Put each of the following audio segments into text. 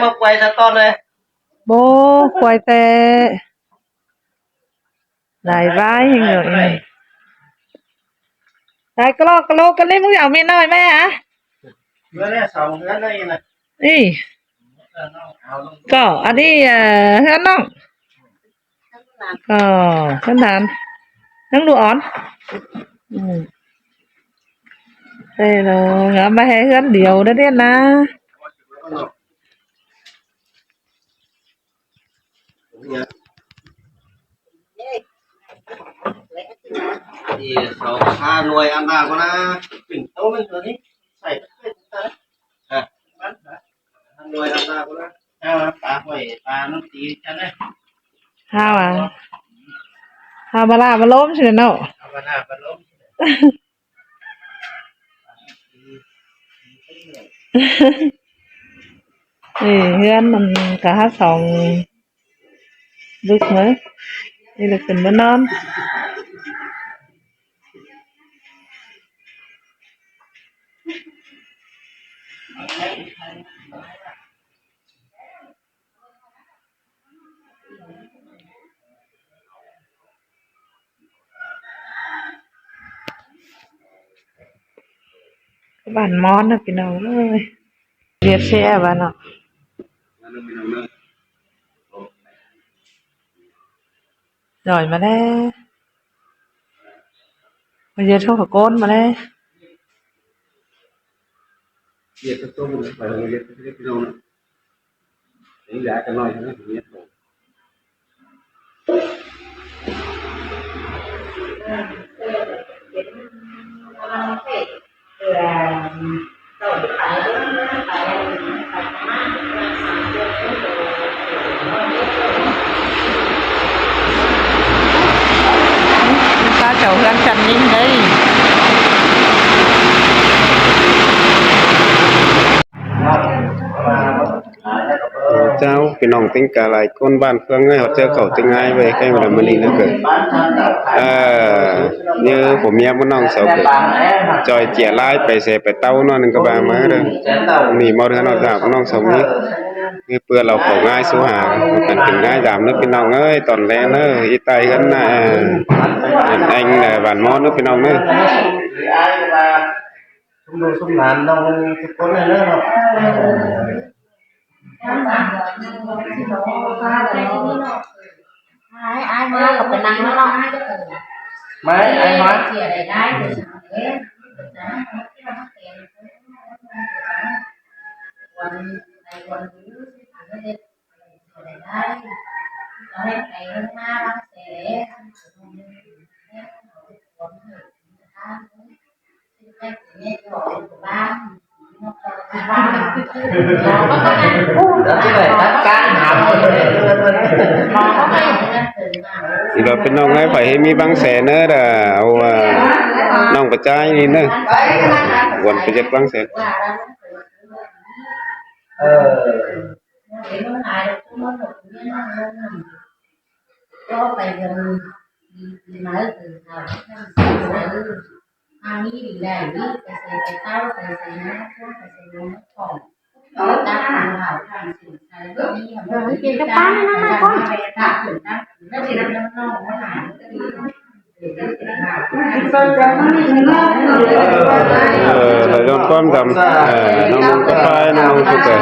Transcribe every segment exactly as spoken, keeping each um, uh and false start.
ꞌmá quay ꞌtọn ꞌnị. Bố, quay té. Lai ꞌvái ꞌhịn ꞌnị. Lai ꞌcọ ꞌlọ, ꞌcọ ꞌlọ, ꞌcọ ꞌlí ꞌmứng au ꞌmí ꞌnọi ꞌmá hả? Ư, ꞌcọ, ăn ꞌnị, ơ, ꞌhướn ꞌnọng. Ơ, ꞌhướn ꞌnặn. ꞌNhắng đu ón. Ư. Thế là ngắm ꞌmá hé ꞌhướn điêu đó điên ꞌná. Thì sáu, hai nuôi ăn vào con á. Chỉnh tấu lên rồi đi. Xảy tất cả chúng ta. À, ăn nuôi ăn vào con á. Sao là cá quẩy, cá nó tí chắn đấy. Hao à? Hao ba la ba lốm chứ nọ. Hao ba la ba lốm. Ê, ꞌhướn ꞌmắn cá há song bứk ꞌmá. ꞌNị ꞌlẹo khửn ꞌmá ꞌnón. Bản món nè ꞌpi ꞌnọng ơi. Liệt xe bản nọ. Rồi mà đấy. Bây giờ không phải côn mà đấy. Ta chảu ꞌhướn chăn ꞌnịn đây. Chào ꞌpi ꞌnọng ꞌtếng cá lai ꞌcốn bản ꞌphướng ơi, ꞌhọt ꞌchớ khảu ꞌtếng ái ꞌvạy khay ꞌva ꞌmắn ꞌnị ꞌnớ ꞌcọ. Ơ, ꞌnhá phua ꞌmía ꞌmắn ꞌnọng sau ꞌcọ. Choi chia lai pay ꞌsớ pay ꞌtau ꞌnọ ꞌnưng ꞌcọ ba ꞌmá đaư. ꞌNị ꞌmá ꞌhướn ꞌnọng dạp ꞌnọng sau ꞌmía. ꞌNhá ꞌpưa ꞌlẹo khảu ꞌngai sú hả. Khăn kin ꞌngai dạp ꞌnớ ꞌpi ꞌnọng ơi, ꞌtọn ꞌlé ꞌnớ, ꞌí tai ꞌhướn ꞌnạ. Ăn ꞌéng ꞌlẹo bản món ꞌnớ ꞌpi ꞌnọng ꞌnớ. Sum đu sum nán ꞌnọng ꞌnưng ꞌchư ꞌcốn ꞌnị ꞌnớ ꞌnọng. Ai, ai, mai có phải năng nữa không? Mai, ai mai. Đi lo pên ꞌnọng ơi, phải ꞌhế ꞌmí ꞌváng se ꞌnớ đa, au, à, ꞌnọng ꞌpa ꞌchái đi ꞌnớ. Quảng phải ꞌdệt ꞌváng se. Ờ, là don ꞌquám dăm, ờ, ꞌnọng ꞌnọng cắp ꞌphai, ꞌnọng ꞌnọng sụp ꞌpẹ.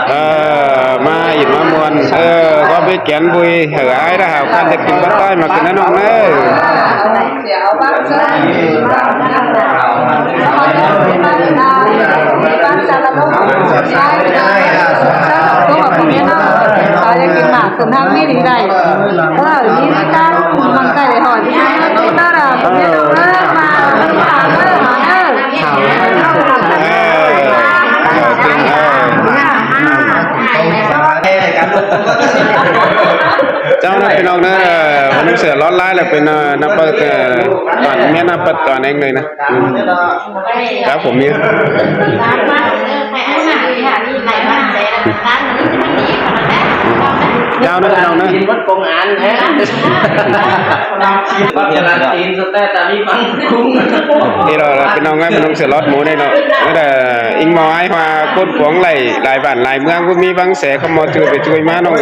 Ờ, ꞌmá ỉn ꞌmá ꞌmuôn, ờ, ꞌquám bết kén bui, hảư ải đa hảo ꞌcắn ꞌdệt kin bát ꞌtái ꞌmặc kin ꞌnớ ꞌnọng ꞌnớ. Chảu ꞌnớ ꞌpi ꞌnọng ꞌnớ, ờ, ꞌmắn sia lót ꞌlái là pên, ờ, ꞌnạp ꞌpật, ờ, ꞌtọn ꞌmía ꞌnạp ꞌpật ꞌtọn ꞌnưng ꞌnọi ꞌnớ. Cá phô ꞌmía. Chảu ꞌnớ ꞌpi ꞌnọng ꞌnớ. Đi lo là ꞌpi ꞌnọng ơi, ꞌpi ꞌnọng sia lót mú ꞌnị ꞌnọ. ꞋNớ là ꞌính ꞌmo ải ꞌhọa ꞌcốn cuông lai, lai bản lai ꞌmướng ꞌcú ꞌmí ꞌváng se ꞌcọ ꞌmo ꞌchư pay ꞌchư ꞌmá ꞌnọng.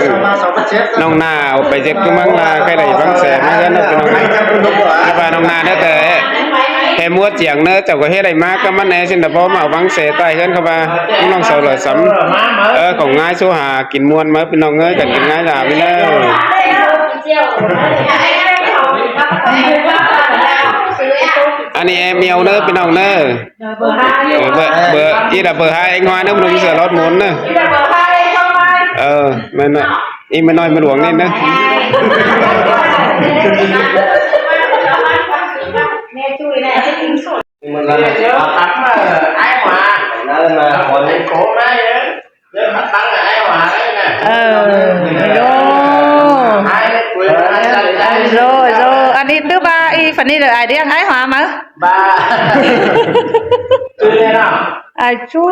ꞌNọng ꞌna au pay ꞌdệt ꞌcứ ꞌmướng ꞌla, ꞌkhạy lai ꞌváng se ꞌmá ꞌhướn ꞌnớ ꞌpi ꞌnọng. Ái ꞌva ꞌnọng ꞌna ꞌnớ ꞌtẹ, ꞌhế ꞌmúa chiêng ꞌnớ, chảu ꞌcọ ꞌhế lai ꞌmá cá ꞌmắn é ꞌsịn đa báu ꞌmá ꞌváng se ꞌtẹ ꞌhướn ꞌcọ ꞌva. ꞌNọng sau lỏ sắm. Ơ, khong ꞌngai sú ha kin ꞌmuôn ꞌmá ꞌpi ꞌnọng ơi, ꞌcắn kin ꞌngai dam ꞌnị ꞌnớ. Ăn ꞌnị em iêu ꞌnớ ꞌpi ꞌnọng ꞌnớ. Ờ, bơ, bơ, ꞌí là bơ hai anh Hoa ꞌnớ, ꞌmắn sia lót mú ꞌnớ. Ờ, ꞌmen ꞌnọi, ꞌí ꞌmen ꞌnọi ꞌmen uống ꞌnị ꞌnớ. Ờ, rồi. Rồi, rồi. Ăn ꞌnị tứ ba ꞌí phần ꞌnị là ai đi ăn ải ꞌhọa ꞌmá. Ai ꞌchu,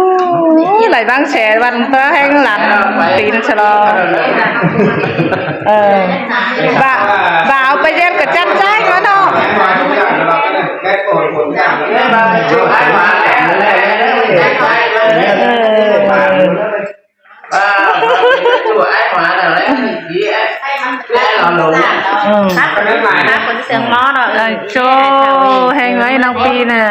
lai ꞌváng se ꞌvắn ꞌtớ ꞌhéng lăn tin sia lo. Ờ. Ba, ba au pay ꞌdệt ꞌcọ chăn ꞌchái ꞌmá ꞌnọ. Ờ. Ai ꞌchu, ꞌhéng ꞌmá ꞌnọng ꞌpi ꞌnớ.